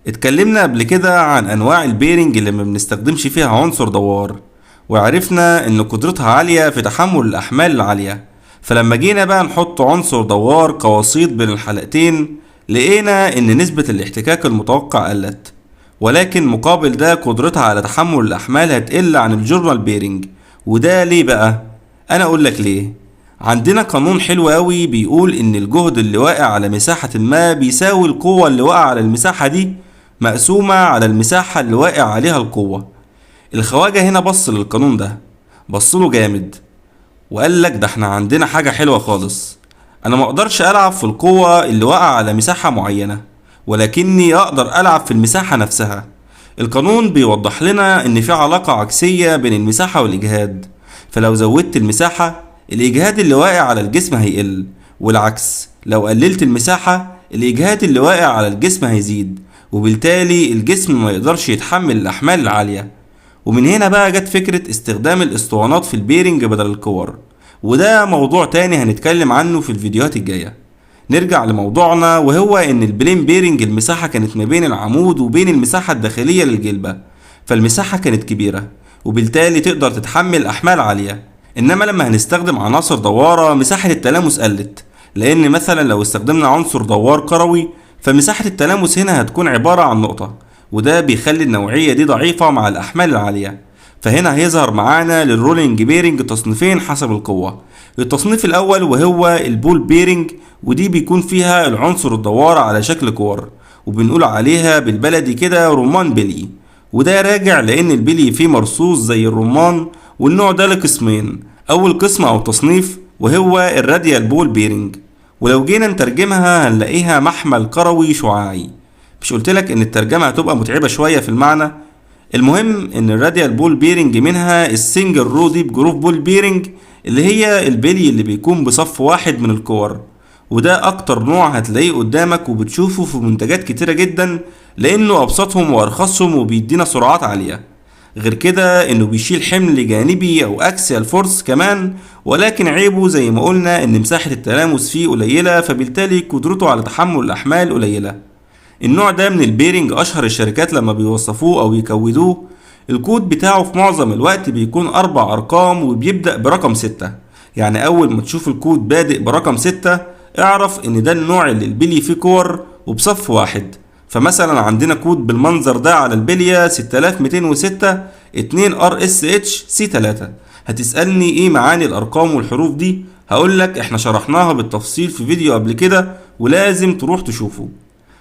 اتكلمنا قبل كده عن انواع ال bearing اللي ما بنستخدمش فيها عنصر دوار، وعرفنا ان قدرتها عالية في تحمل الاحمال العالية. فلما جينا بقى نحط عنصر دوار كوسيط بين الحلقتين لقينا ان نسبة الاحتكاك المتوقع قلت، ولكن مقابل ده قدرتها على تحمل الاحمال هتقل عن ال journal bearing. وده ليه بقى؟ انا اقول لك ليه. عندنا قانون حلو قوي بيقول ان الجهد اللي واقع على مساحة ما بيساوي القوة اللي واقع على المساحة دي مقسومة على المساحة اللي واقع عليها القوة. الخواجة هنا بص للقانون ده، بص له جامد، وقال لك ده احنا عندنا حاجة حلوة خالص. انا ما اقدرش العب في القوة اللي واقع على مساحة معينة، ولكني اقدر العب في المساحة نفسها. القانون بيوضح لنا ان في علاقة عكسية بين المساحة والاجهاد، فلو زودت المساحة الاجهاد اللي واقع على الجسم هيقل، والعكس لو قللت المساحة الاجهاد اللي واقع على الجسم هيزيد، وبالتالي الجسم ما يقدرش يتحمل الاحمال العالية. ومن هنا بقى جت فكرة استخدام الاسطوانات في ال bearing بدل الكور، وده موضوع تاني هنتكلم عنه في الفيديوهات الجاية. نرجع لموضوعنا، وهو ان ال plain bearing المساحة كانت ما بين العمود وبين المساحة الداخلية للجلبة، فالمساحة كانت كبيرة وبالتالي تقدر تتحمل احمال عالية. انما لما هنستخدم عناصر دوارة مساحة التلامس قلت، لان مثلا لو استخدمنا عنصر دوار كروي فمساحة التلامس هنا هتكون عبارة عن نقطة، وده بيخلي النوعية دي ضعيفة مع الأحمال العالية. فهنا هيظهر معانا لل rolling bearing تصنيفين حسب القوة. التصنيف الأول وهو ال ball bearing، ودي بيكون فيها العنصر الدوار على شكل كور، وبنقول عليها بالبلدي كده رمان بلي، وده راجع لأن البلي فيه مرصوص زي الرمان. والنوع ده لقسمين، أول قسم أو تصنيف وهو ال radial ball bearing، ولو جينا نترجمها هنلاقيها محمل كروي شعاعي. مش قلتلك ان الترجمة هتبقى متعبة شوية في المعنى؟ المهم ان ال radial ball bearing منها ال single row deep groove ball bearing، اللي هي البلي اللي بيكون بصف واحد من الكور، وده اكتر نوع هتلاقيه قدامك وبتشوفه في منتجات كتيرة جدا، لانه ابسطهم وارخصهم وبيدينا سرعات عالية. غير كده انه بيشيل حمل جانبي او axial force كمان، ولكن عيبه زي ما قلنا ان مساحة التلامس فيه قليلة، فبالتالي قدرته على تحمل الاحمال قليلة. النوع ده من ال bearing اشهر الشركات لما بيوصفوه او يكودوه الكود بتاعه في معظم الوقت بيكون 4 ارقام وبيبدأ برقم 6. يعني اول ما تشوف الكود بادئ برقم 6 اعرف ان ده النوع اللي البلي فيه كور وبصف واحد. فمثلا عندنا كود بالمنظر ده على البلية 6206 2 RSH C 3. هتسألني ايه معاني الارقام والحروف دي؟ هقولك احنا شرحناها بالتفصيل في فيديو قبل كده ولازم تروح تشوفه.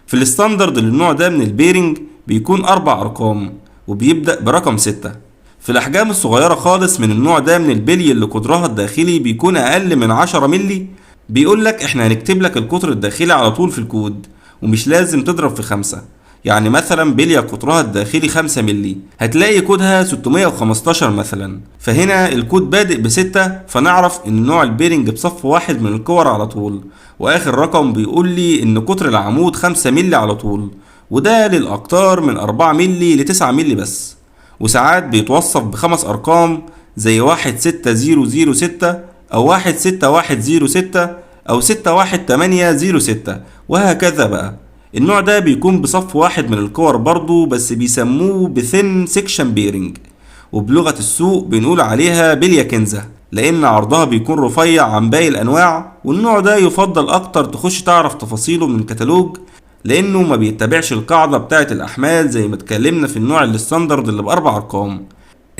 في ال standard للنوع ده من ال bearing بيكون 4 ارقام وبيبدأ برقم 6. في الاحجام الصغيرة خالص من النوع ده من البلي اللي قطرها الداخلي بيكون اقل من 10 ملي، بيقولك احنا هنكتب لك القطر الداخلي على طول في الكود ومش لازم تضرب في 5. يعني مثلا بلية قطرها الداخلي 5 ملي هتلاقي كودها 615 مثلا، فهنا الكود بادئ ب6، فنعرف ان نوع ال bearing بصف واحد من الكور على طول، واخر رقم بيقول لي ان قطر العمود 5 ملي على طول، وده للاقطار من 4 ملي ل 9 ملي بس. وساعات بيتوصف ب5 ارقام زي 16006 او 16106 او 61806 وهكذا بقى. النوع ده بيكون بصف واحد من الكور برضو، بس بيسموه ب thin section bearing، وبلغة السوق بنقول عليها بلية كنزة لأن عرضها بيكون رفيع عن باقي الأنواع. والنوع ده يفضل أكتر تخش تعرف تفاصيله من كتالوج، لأنه ما بيتبعش القاعدة بتاعة الأحمال زي ما اتكلمنا في النوع ال standard اللي ب4 أرقام.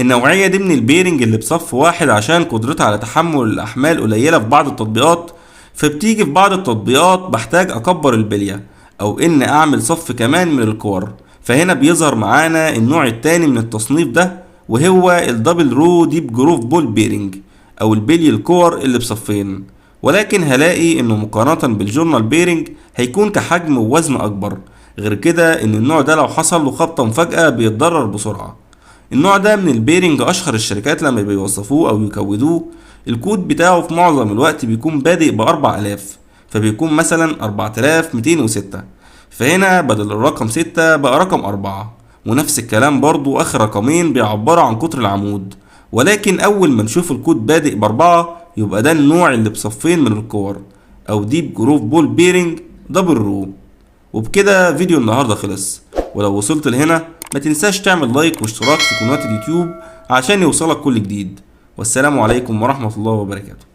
النوعية دي من ال bearing اللي بصف واحد عشان قدرتها على تحمل الأحمال قليلة في بعض التطبيقات، فبتيجي في بعض التطبيقات بحتاج أكبر البلية أو إن أعمل صف كمان من الكور، فهنا بيظهر معانا النوع التاني من التصنيف ده وهو ال double row deep groove ball bearing أو البلي الكور اللي بصفين، ولكن هلاقي إنه مقارنة بال journal bearing هيكون كحجم ووزن أكبر. غير كده إن النوع ده لو حصل له خبطة مفاجأة بيتضرر بسرعة. النوع ده من ال bearing أشهر الشركات لما بيوصفوه أو يكودوه الكود بتاعه في معظم الوقت بيكون بادئ ب4000، فبيكون مثلا 4206، فهنا بدل الرقم 6 بقى رقم 4، ونفس الكلام برضو آخر رقمين بيعبروا عن قطر العمود. ولكن أول ما نشوف الكود بادئ ب4 يبقى ده النوع اللي بصفين من الكور أو deep groove ball bearing double row. وبكده فيديو النهاردة خلص. ولو وصلت لهنا ما تنساش تعمل like واشتراك في قناة اليوتيوب عشان يوصلك كل جديد. والسلام عليكم ورحمة الله وبركاته.